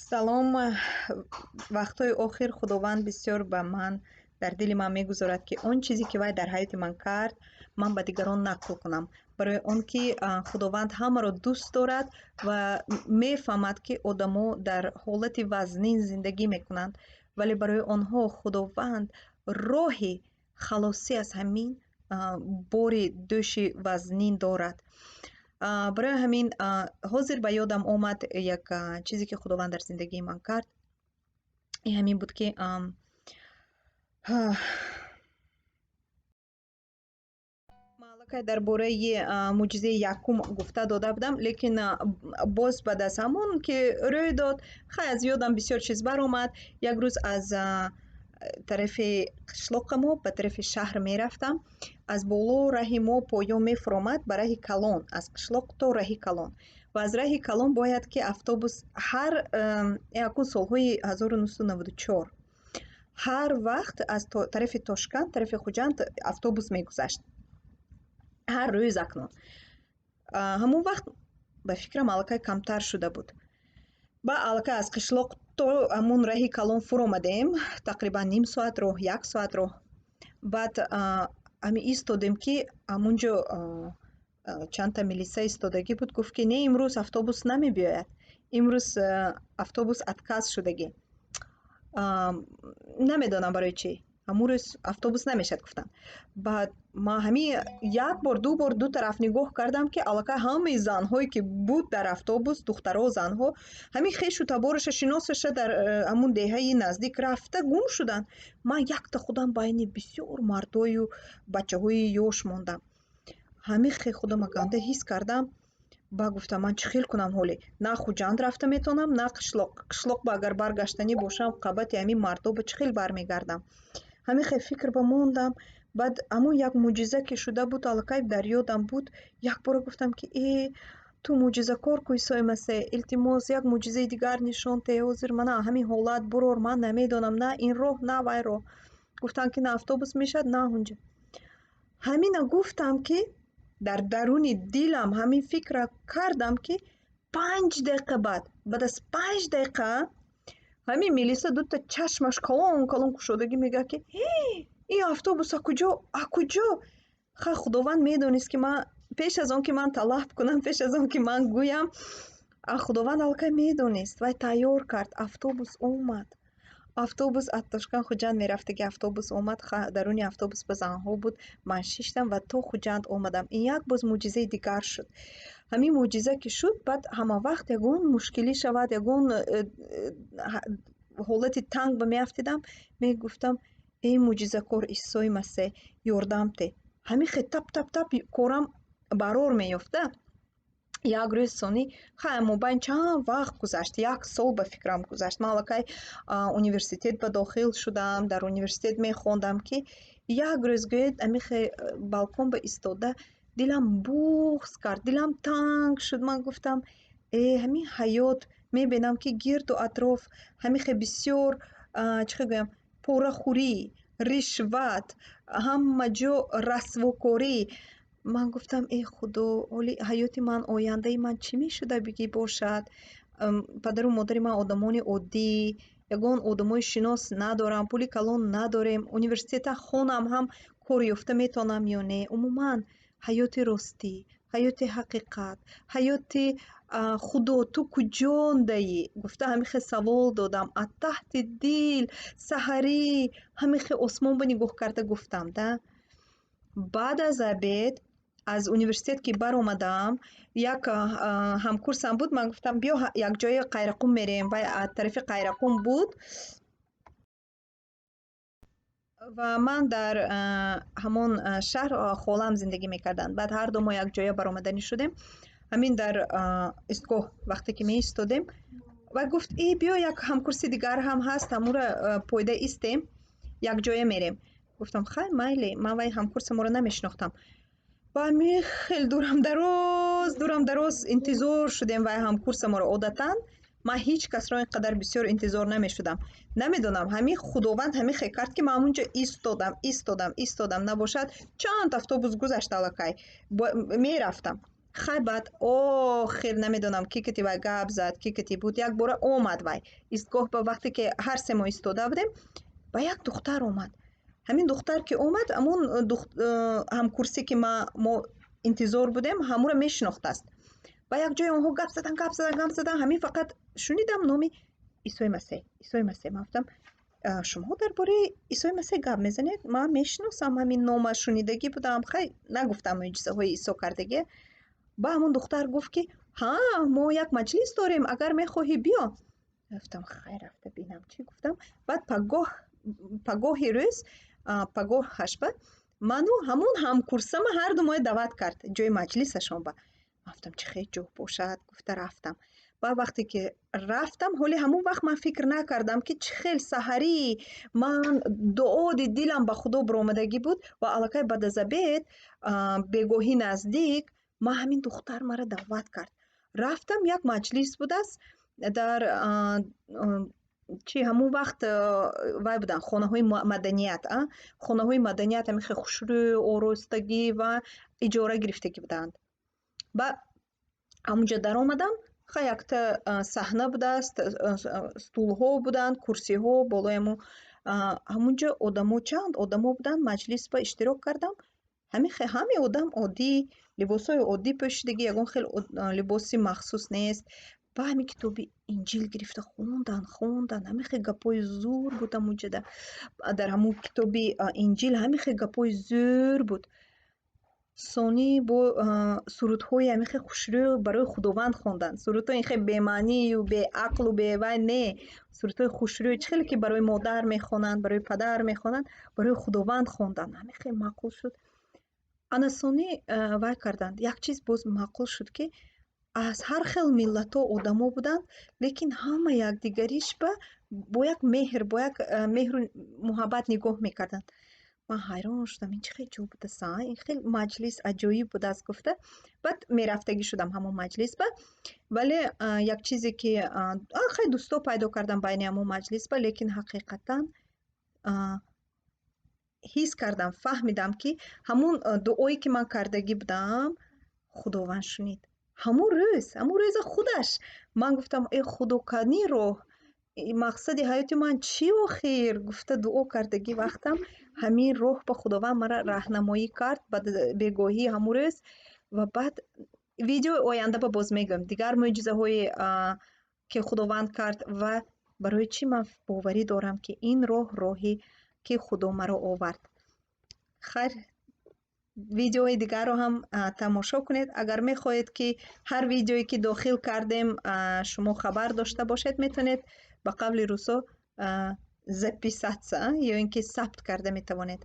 Салом. Вақтҳои охир Худованд бисёр ба ман дар дили ман мегузорад, ки он чизе, ки вай дар ҳаёти ман кард, ман ба дигарон нақл кунам. Барои он ки Худованд ҳамаро дӯст дорад ва мефаҳмад, ки одамо дар ҳолати вазнин зиндагӣ мекунанд, вале барои онҳо Худованд роҳи халосӣ аз ҳамин бори дӯши вазнин дорад. Барои ҳамин ҳозир ба ёдам омад як чизе, ки Худованд дар зиндагии ман кард. Ин ҳамин буд, ки ман аллакай дар бораи мӯъҷизаи якум гуфта дода будам, лекин боз баъд аз ҳамон ки рӯй дод, хай, аз ёдам бисёр чиз баромад. Як рӯз аз тарафи қишлоқа мо ба тарафи шаҳр мерафтам. Аз боло раҳи мо поён мефуромад ба раҳи калон, аз қишлоқ то раҳи калон. Ва аз раҳи калон бояд ки автобус ҳар якун солҳои 1994 ҳар вақт аз тарафи Тошканд, тарафи Хуҷанд автобус мегузашт. Ҳар рӯз акнун. Ҳамон вақт ба фикрам аллакай камтар шуда буд. Ба аллакай аз қишлоқ то ҳамун раҳи калон фуромадем, тақрибан ним соат роҳ, як соат роҳ. Баъд ҳамин истодем, ки ҳамунҷо чандта милиса истодагӣ буд, гуфт, ки не, имрӯз автобус намебиёяд. Имрӯз автобус отказ шудагӣ. Намедонам барои чӣ. Ҳамун рӯз автобус намешад, гуфтанд. Баъд ман ҳамин як бор, ду бор ду тараф нигоҳ кардам, ки аллакай ҳамаи занҳое, ки буд дар автобус, духтаро, занҳо, ҳамин хешу табораша, шиносаша дар ҳамун деҳаи наздик рафта гум шуданд. Ман якта худам байни бисёр мардою бачаҳои ёш мондам. Ҳамин хел худама ганда ҳис кардам. Ба гуфтам, ман чӣ хел кунам ҳоле? На Хуҷанд рафта метавонам, на қишлоқ. Қишлоқ ба агар баргаштанӣ бошам, қабати ҳамин мардо ба чӣ хел бармегардам? Ҳамин хел фикр ба мондам. Баъд ҳамун як мӯъҷиза, ки шуда буд, аллакай дар ёдам буд. Якбора гуфтам, ки э, ту мӯъҷизакор ку, Исои Масеҳ, илтимос, як мӯъҷизаи дигар нишон те, ҳозир мана ҳамин ҳолат бурор, ман намедонам на ин роҳ, на вай роҳ. Гуфтанд, ки на автобус мешавад, на ҳунҷа. Ҳамина гуфтам, ки дар даруни дилам ҳамин фикрра кардам, ки 5 дақиқа баъд, баъд аз 5 дақиқа ҳамин милиса дута чашмаш калон калон кушодагӣ мегӯяд, ки ин автобус а куҷо, а куҷо? Ха, Худованд медонист, ки ман пеш аз он ки ман талаб кунам, пеш аз он ки ман гӯям, Худованд аллакай медонист, вай тайёр кард, автобус омад. Автобус аз Тошканд Хуҷанд мерафтаги автобус омад, даруни автобус ба занҳо буд, ман шиштам ва то Хуҷанд омадам. Ин як боз мӯъҷизаи дигар шуд. Ҳамин мӯъҷиза ки шуд, баъд ҳама вақт ягон мушкилӣ шавад, ягон ҳолати танг ба меафтидам, мегуфтам: эй мӯъҷизакор Исои Масеҳ, ёрдам те. Ҳамин хел тап тап тап корам барор меёфта. Як рӯз сонӣ, хай, мобайн чанд вақт гузашт, як сол ба фикрам гузашт. Ман аллакай университет ба дохил шудам, дар университет мехондам, ки як рӯз, гӯед, ҳамин хел балкон ба истода дилам буғз кард, дилам танг шуд. Ман гуфтам: э, ҳамин ҳаёт мебинам, ки гирду атроф ҳамин хел бисёр, чӣ хел гӯям, порахӯрӣ, ришват, ҳама ҷо расвокорӣ. Ман гуфтам: э Худо, ҳоли ҳаёти ман, ояндаи ман чӣ мешудагӣ бошад? Падару модари ман одамони оддӣ, ягон одамои шинос надорам, пули калон надорем, университета хонам ҳам кор ёфта метавонам ё не? Умуман, ҳаёти ростӣ, ҳаёти ҳақиқат, ҳаёти Худо, ту куҷондаӣ? Гуфта ҳамин хел савол додам. Аз таҳти дил саҳарӣ ҳамин хел осмон ба нигоҳ карда гуфтам да. Баъд аз обед аз университет ки баромадам, як ҳамкурсам буд, ман гуфтам: биё, якҷоя Қайрақум мерем. Вай аз тарафи Қайрақум буд ва ман дар ҳамон шаҳр холаам зиндагӣ мекарданд. Баъд ҳарду мо якҷоя баромаданӣ шудем. Ҳамин дар истгоҳ вақте ки меистодем, вай гуфт: э, биё, як ҳамкурси дигар ҳам ҳаст, ҳамура пойда истем, якҷоя мерем. Гуфтам: хай, майли. Ман вай ҳамкурсаморо намешинохтам. Ва ҳамин хел дурам дароз, дурам дароз интизор шудем вай ҳамкурсаморо. Одатан ман ҳеҷ касро ин қадар бисёр интизор намешудам. Намедонам, ҳамин Худованд ҳамин хел кард, ки ман ҳамунҷо истодам, истодам, истодам. Набошад, чанд автобус гузашт, аллакай мерафтам. Хай, баъд охир намедонам, ки кити вай гап зад, ки кити буд, як бора омад вай истгоҳ ба. Вақте ки ҳар се мо истода будем, ба як духтар омад. Ҳамин духтар ки омад, ҳамун ҳамкурсе, ки мо интизор будем, ҳамуро мешинохтааст. Ба як ҷои онҳо гап задан, гап задан, гап задан. Ҳамин фақат шунидам номи Исои Масеҳ, Исои Масеҳ. Ман гуфтам: «Шумоҳо дар бораи Исои Масеҳ гап мезанед? Ман мешиносам, ҳамин нома шунидагӣ будам». Хай, нагуфтам мӯъҷизаҳои Исо кардагӣ. Ба ҳамун духтар гуфт, ки ҳа, мо як маҷлис дорем, агар мехоҳӣ, биё. Гуфтам: «Хай, рафта бинам чӣ», гуфтам. Баъд пагоҳ, пагоҳи рӯз, пагоҳашба ману ҳамун ҳамкурсама ҳарду моя даъват кард ҷои маҷлисашон ба. Гуфтам: «Чӣ хел ҷо бошад?» гуфта рафтам. Баъд вақте ки рафтам, ҳоли ҳамун вақт ман фикр накардам, ки чӣ хел саҳарӣ ман дуоди дилам ба Худо баромадагӣ буд ва аллакай баъд аз обед, бегоҳӣ наздик, ман ҳамин духтар маро даъват кард. Рафтам, як маҷлис будааст дар чи, ҳамун вақт вай буданд хонаҳои маданият, хонаҳои маданият, ҳамин хел хушрӯ оростагӣ ва иҷора гирифтагӣ буданд. Ба ҳамунҷо даромадам. Хай, якта саҳна будааст, стулҳо буданд, курсиҳо болои ҳамунҷо одамо, чанд одамо буданд. Маҷлис ба иштирок кардам. Ҳамин ҳаме одам оддӣ, либосҳои оддӣ пӯшидагӣ, ягон хел либоси махсус нест. Ба ҳамин китоби Инҷил гирифта хондан, хондан. Ҳамин хел гапҳои зур буд ҳамунҷода. Дар ҳамун китоби Инҷил ҳамин хел гапҳои зӯр буд. Сонӣ бо сурудҳои ҳамин хел хушрӯ барои Худованд хонданд. Сурудҳои ин хел бемаънию беақлу бевай не, сурудҳои хушрӯ, чӣ хеле ки барои модар мехонанд, барои падар мехонанд, барои Худованд хонданд. Ҳамин хел маъқул шуд. Ана сонӣ вай карданд. Як чиз боз маъқул шуд, ки аз ҳар хел миллатҳо одамо буданд, лекин ҳама якдигариш ба бо як меҳр, бо як меҳру муҳаббат нигоҳ мекарданд. Ман ҳайрон шудам: ин чӣ хел ҷо будааст, а ин хел маҷлис аҷоиб будааст, гуфта. Баъд мерафтагӣ шудам ҳамон маҷлис ба. Вале як чизе ки хеле дӯстҳо пайдо кардам байни ҳамон маҷлис ба, лекин ҳақиқатан ҳис кардам, фаҳмидам, ки ҳамун дуое, ки ман кардагӣ будам, Худованд шунид. Ҳамун рӯз, ҳамун рӯза худаш ман гуфтам: «Э Худо, кани роҳ, мақсади ҳаёти ман чӣ охир?» гуфта дуо кардагӣ вақтам, ҳамин роҳ ба Худованд маро раҳнамоӣ кард баъд бегоҳии ҳамун рӯз. Ва баъд видеои оянда ба боз мегӯям дигар мӯъҷизаҳое, ки Худованд кард, ва барои чӣ ман боварӣ дорам, ки ин роҳ роҳе, ки Худо маро овард. Хайр, видеои дигарро ҳам тамошо кунед. Агар мехоҳед, ки ҳар видеое, ки дохил кардем, шумо хабар дошта бошед, метавонед, ба қавли русо, записаться ё ин ки сабт карда метавонед.